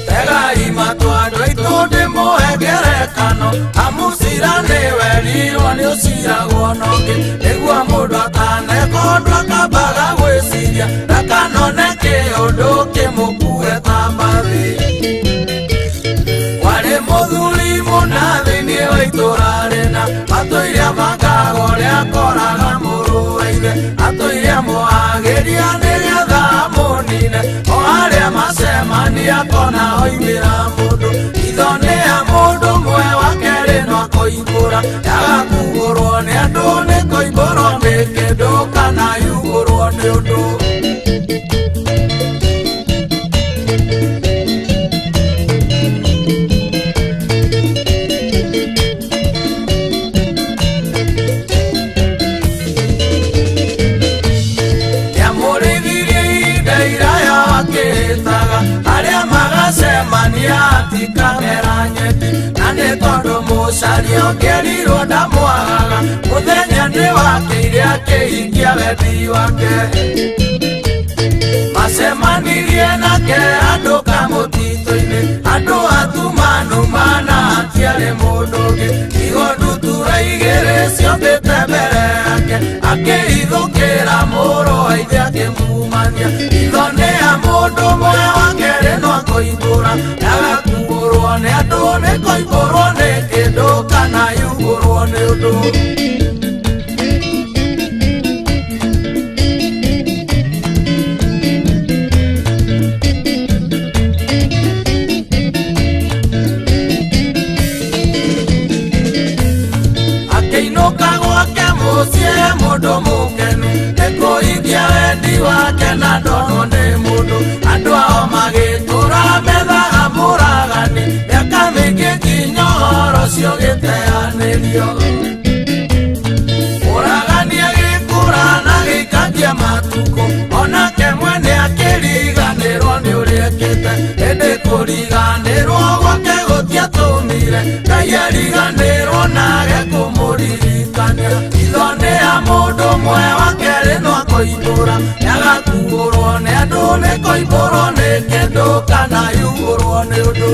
Tegai matũ andũ aitũ ndĩmũhe ngerekano, amu cira nĩ werirwo nĩ ũciragwo nongĩ, nĩguo mũndũ ataneka ũndũ akambaga gwĩciria ndakanone kĩũndũ kĩmũkue ta mbathi. Warĩ mũthuri mũna thĩinĩ wa itũra rĩna, atũire abangaga ũrĩa akoraga mũrũ wa ithe, atũire amũhagĩria nĩgetha amũnine, o arĩa macemania akona oimĩra mũndũ. Itho nĩ ya mũndũ ũmwe wa kerĩ no akoimbũra, yaga kugũrwo nĩ andũ nĩ koimbũrwo nĩ kĩndũ kana yugũrwo nĩ ũndũ. Nĩamũrĩithirie ihinda iraya akĩhĩtaga, arĩa magacemania atikamera nyeki, na nĩ tondũ mũcaria ũngĩerirwo ndamwagaga, mũthenya nĩ wakĩire akĩhingia wendi wake. Macemanirie nake andũ kamũtitũ-inĩ, andũ atumanu mana hatiarĩ mũndũ ũngĩ, igo ndutura igĩrĩ ciombĩte mbere yake, akĩhithũkĩra mũrũ wa ithe akĩmumania. Itho nĩ ya mũndũ ũmwe wa kerĩ no akoimbũra, ndagakuũrwo nĩ andũ nĩ koimbũrwo nĩ kĩndũ kana yugũrwo nĩ ũndũ. Akĩinũka gwake mũciĩ mũndũ mũkenu, nĩ kũhingia wendi wake na ndonwo nĩ mũndũ. Andũ ao magĩtũra methaga mũragani, mĩaka mĩingĩ nginya ũhoro ũcio ũgĩteanĩrio. Mũragani agĩkũra na agĩikangia matukũ, onake mwene akĩriganĩrwo nĩ ũrĩa ekĩte, ĩndĩ kũriganĩrwo gwake gũtiatũmire Ngai ariganĩrwo nage kũmũririkania. Itho nĩ ya mũndũ ũmwe wa kerĩ no akoimbũra, nĩagakuũrwo nĩ andũ nĩ koimbũrwo nĩ kĩndũ kana yugũrwo nĩ ũndũ.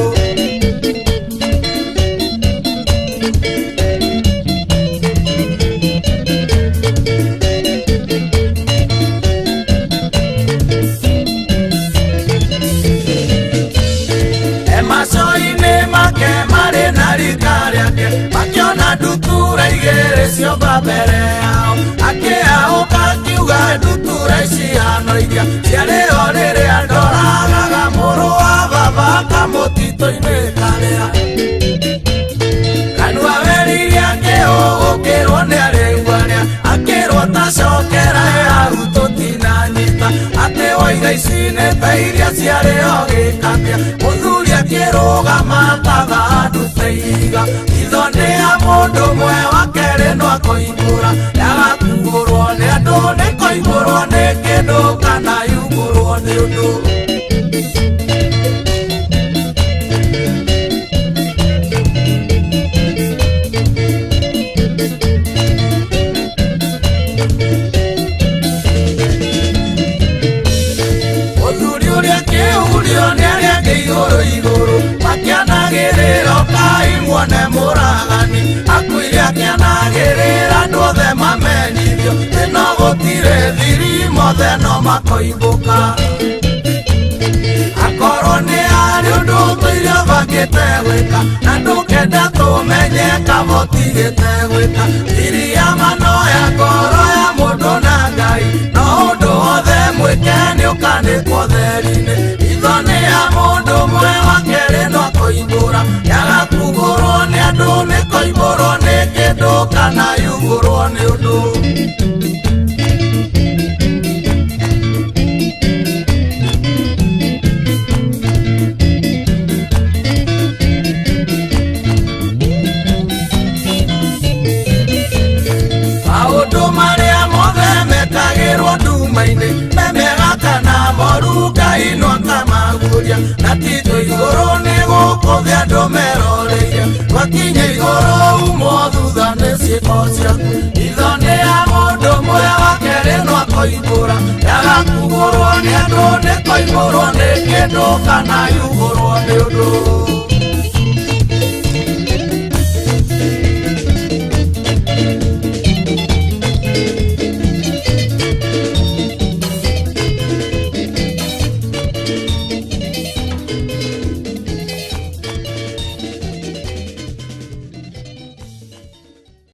Emaco-inĩ make marĩ na rika rĩake, makĩona ndutura igĩrĩ ciomba mbere yao, akĩahũka akiuga ndutura ici hano iria ciarĩ ho rĩrĩa ndoragaga mũrũ wa baba kamũtitũ-inĩ karĩa. Kanua weririe akĩhũgũkĩrwo nĩ arĩu arĩa, akĩrwo tacokera hau tũtinanyita, atĩ woiga ici nĩ ta iria ciarĩ ho gĩkatia, mũthuri akĩrũgama ta thandute ihiga. Itho nĩ ya mũndũ ũmwe wa kerĩ no akoimbũra, yagakuũrwo nĩ andũ nĩ koimbũrwo nĩ kĩndũ kana yugũrwo nĩ ũndũ. Mũthuri ũrĩa akĩhurio nĩ arĩa angĩ igũrũ igũrũ, makĩanagĩrĩra ũkai muone mũragani, akuire akĩanagĩrĩra andũ othe mamenyithio, ĩno gũtirĩ thiri mothe no makoimbũka. Akorwo nĩ harĩ ũndũ tũire ũbangĩte gwĩka, na ndũkenda tũmenye kaba ũtigĩte gwĩka, thiri ya mano ya ngoro ya mũndũ na Ngai, no ũndũ wothe mwĩke nĩ ũkanĩkwo theri-inĩ. Itho nĩ ya mũndũ ũmwe wa kerĩ no akoimbũra, yagakugũrwo nĩ andũ nĩ koimbũrwo nĩ kĩndũ kana yugũrwo nĩ ũndũ. Maũndũ marĩa mothe mekagĩrwo nduma-inĩ, me mega kana moru, Ngai no akamaguũria, na ti igũrũ nĩ Gũkũ thĩ andũ meroreire, twakinya igũrũ umwo thutha nĩ ciĩko ciaku. Itho nĩ ya mũndũ ũmwe, wa kerĩ no akoimbũra, yagakugũrwo nĩ andũ nĩ koimbũrwo nĩ kĩndũ kana yugũrwo nĩ ũndũ.